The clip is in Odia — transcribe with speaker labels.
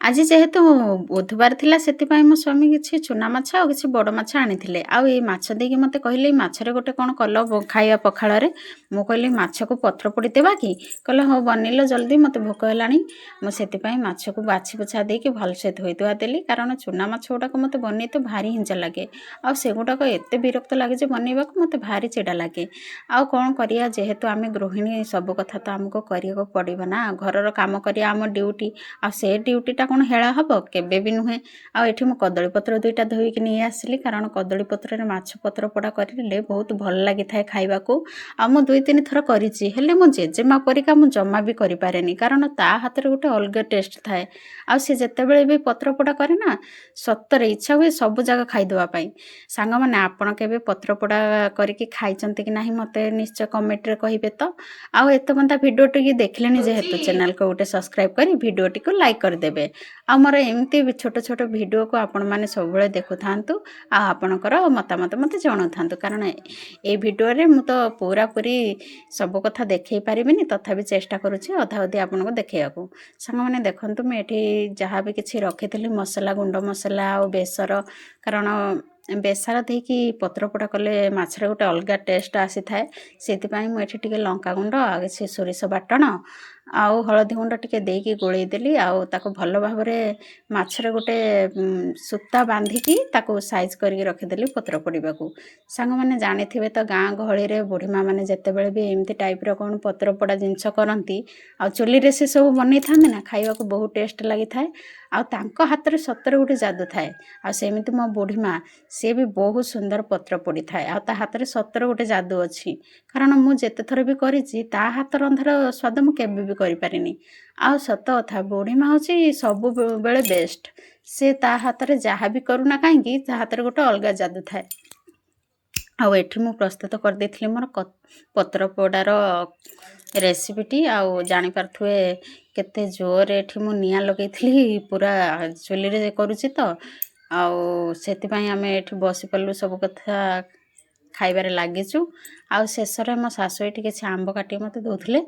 Speaker 1: ଆଜି ଯେହେତୁ ବୁଧବାର ଥିଲା, ସେଥିପାଇଁ ମୋ ସ୍ୱାମୀ କିଛି ଚୁନା ମାଛ ଆଉ କିଛି ବଡ଼ ମାଛ ଆଣିଥିଲେ। ଆଉ ଏଇ ମାଛ ଦେଇକି ମୋତେ କହିଲେ, ଏଇ ମାଛରେ ଗୋଟେ କ'ଣ କଲ ଖାଇବା ପଖାଳରେ। ମୁଁ କହିଲି, ମାଛକୁ ପତ୍ର ପୋଡ଼ି ଦେବା କି? କହିଲେ, ହଉ ବନେଇଲ ଜଲ୍ଦି, ମୋତେ ଭୋକ ହେଲାଣି। ମୁଁ ସେଥିପାଇଁ ମାଛକୁ ବାଛି ବୁଛା ଦେଇକି ଭଲସେ ଧୋଇ ଧୁଆ ଦେଲି, କାରଣ ଚୁନା ମାଛ ଗୁଡ଼ାକ ମୋତେ ବନେଇ ତ ଭାରି ହିଂସା ଲାଗେ। ଆଉ ସେଗୁଡ଼ାକ ଏତେ ବିରକ୍ତ ଲାଗେ ଯେ ବନେଇବାକୁ ମୋତେ ଭାରି ଚିଡ଼ା ଲାଗେ। ଆଉ କ'ଣ କରିବା? ଯେହେତୁ ଆମେ ଗୃହିଣୀ, ସବୁ କଥା ତ ଆମକୁ କରିବାକୁ ପଡ଼ିବ ନା। ଘରର କାମ କରିବା ଆମ ଡ୍ୟୁଟି, ଆଉ ସେ ଡ୍ୟୁଟିଟା କ'ଣ ହେଳା ହେବ? କେବେ ବି ନୁହେଁ। ଆଉ ଏଠି ମୁଁ କଦଳୀ ପତ୍ର ଦୁଇଟା ଧୋଇକି ନେଇ ଆସିଲି, କାରଣ କଦଳୀ ପତ୍ରରେ ମାଛ ପତ୍ର ପୋଡ଼ା କରିଲେ ବହୁତ ଭଲ ଲାଗିଥାଏ ଖାଇବାକୁ। ଆଉ ମୁଁ ଦୁଇ ତିନି ଥର କରିଛି, ହେଲେ ମୋ ଜେଜେମା ପରିକା ମୁଁ ଜମା ବି କରିପାରେନି, କାରଣ ତା ହାତରେ ଗୋଟେ ଅଲଗା ଟେଷ୍ଟ ଥାଏ। ଆଉ ସେ ଯେତେବେଳେ ବି ପତ୍ର ପୋଡ଼ା କରେ ନା, ସତରେ ଇଚ୍ଛା ହୁଏ ସବୁ ଜାଗା ଖାଇଦେବା ପାଇଁ। ସାଙ୍ଗମାନେ, ଆପଣ କେବେ ପତ୍ର ପୋଡ଼ା କରିକି ଖାଇଛନ୍ତି କି ନାହିଁ, ମୋତେ ନିଶ୍ଚୟ କମେଣ୍ଟରେ କହିବେ ତ। ଆଉ ଏତେ ପର୍ଯ୍ୟନ୍ତ ଭିଡ଼ିଓଟିକି ଦେଖିଲେଣି ଯେହେତୁ, ଚ୍ୟାନେଲକୁ ଗୋଟେ ସବସ୍କ୍ରାଇବ୍ କରି ଭିଡ଼ିଓଟିକୁ ଲାଇକ୍ କରିଦେବେ। ଆଉ ମୋର ଏମିତି ଛୋଟ ଛୋଟ ଭିଡ଼ିଓକୁ ଆପଣମାନେ ସବୁବେଳେ ଦେଖୁଥାନ୍ତୁ ଆଉ ଆପଣଙ୍କର ମତାମତ ମୋତେ ଜଣାଉଥାନ୍ତୁ, କାରଣ ଏଇ ଭିଡ଼ିଓରେ ମୁଁ ତ ପୁରାପୁରି ସବୁ କଥା ଦେଖେଇ ପାରିବିନି, ତଥାପି ଚେଷ୍ଟା କରୁଛି ଅଧା ଅଧି ଆପଣଙ୍କୁ ଦେଖେଇବାକୁ। ସାଙ୍ଗମାନେ, ଦେଖନ୍ତୁ, ମୁଁ ଏଠି ଯାହା ବି କିଛି ରଖିଥିଲି ମସଲା, ଗୁଣ୍ଡ ମସଲା ଆଉ ବେସର, କାରଣ ବେସର ଦେଇକି ପତ୍ରପୋଡ଼ା କଲେ ମାଛରେ ଗୋଟେ ଅଲଗା ଟେଷ୍ଟ ଆସିଥାଏ। ସେଥିପାଇଁ ମୁଁ ଏଠି ଟିକେ ଲଙ୍କାଗୁଣ୍ଡ ଆଉ କିଛି ସୋରିଷ ବାଟଣ ଆଉ ହଳଦୀ ଗୁଣ୍ଡ ଟିକେ ଦେଇକି ଗୋଳେଇ ଦେଲି। ଆଉ ତାକୁ ଭଲ ଭାବରେ ମାଛରେ ଗୋଟେ ସୂତା ବାନ୍ଧିକି ତାକୁ ସାଇଜ୍ କରିକି ରଖିଦେଲି ପତ୍ର ପୋଡ଼ିବାକୁ। ସାଙ୍ଗମାନେ, ଜାଣିଥିବେ ତ, ଗାଁ ଗହଳିରେ ବୁଢ଼ୀମା ମାନେ ଯେତେବେଳେ ବି ଏମିତି ଟାଇପ୍ର କ'ଣ ପତ୍ର ପୋଡ଼ା ଜିନିଷ କରନ୍ତି ଆଉ ଚୁଲିରେ ସେ ସବୁ ବନେଇଥାନ୍ତି ନା, ଖାଇବାକୁ ବହୁତ ଟେଷ୍ଟ ଲାଗିଥାଏ। ଆଉ ତାଙ୍କ ହାତରେ ସତରେ ଗୋଟେ ଯାଦୁ ଥାଏ। ଆଉ ସେମିତି ମୋ ବୁଢ଼ୀମା, ସିଏ ବି ବହୁତ ସୁନ୍ଦର ପତ୍ର ପୋଡ଼ିଥାଏ ଆଉ ତା ହାତରେ ସତରେ ଗୋଟେ ଯାଦୁ ଅଛି, କାରଣ ମୁଁ ଯେତେ ଥର ବି କରିଛି, ତା ହାତ ରନ୍ଧାର ସ୍ୱାଦ ମୁଁ କେବେ ବି କରିପାରିନି। ଆଉ ସତ କଥା, ବୁଢ଼ୀମା ହେଉଛି ସବୁବେଳେ ବେଷ୍ଟ। ସେ ତା ହାତରେ ଯାହା ବି କରୁନା କାହିଁକି, ତା ହାତରେ ଗୋଟେ ଅଲଗା ଯାଦୁ ଥାଏ। ଆଉ ଏଠି ମୁଁ ପ୍ରସ୍ତୁତ କରିଦେଇଥିଲି ମୋର ପତ୍ର ପୋଡ଼ାର ରେସିପିଟି। ଆଉ ଜାଣିପାରୁଥିବେ କେତେ ଜୋରରେ ଏଠି ମୁଁ ନିଆଁ ଲଗେଇଥିଲି, ପୁରା ଚୁଲିରେ କରୁଛି ତ। ଆଉ ସେଥିପାଇଁ ଆମେ ଏଠି ବସିପାରିଲୁ, ସବୁ କଥା ଖାଇବାରେ ଲାଗିଛୁ। ଆଉ ଶେଷରେ ମୋ ଶାଶୁ ଏଠି କିଛି ଆମ୍ବ କାଟିକି ମୋତେ ଦେଉଥିଲେ।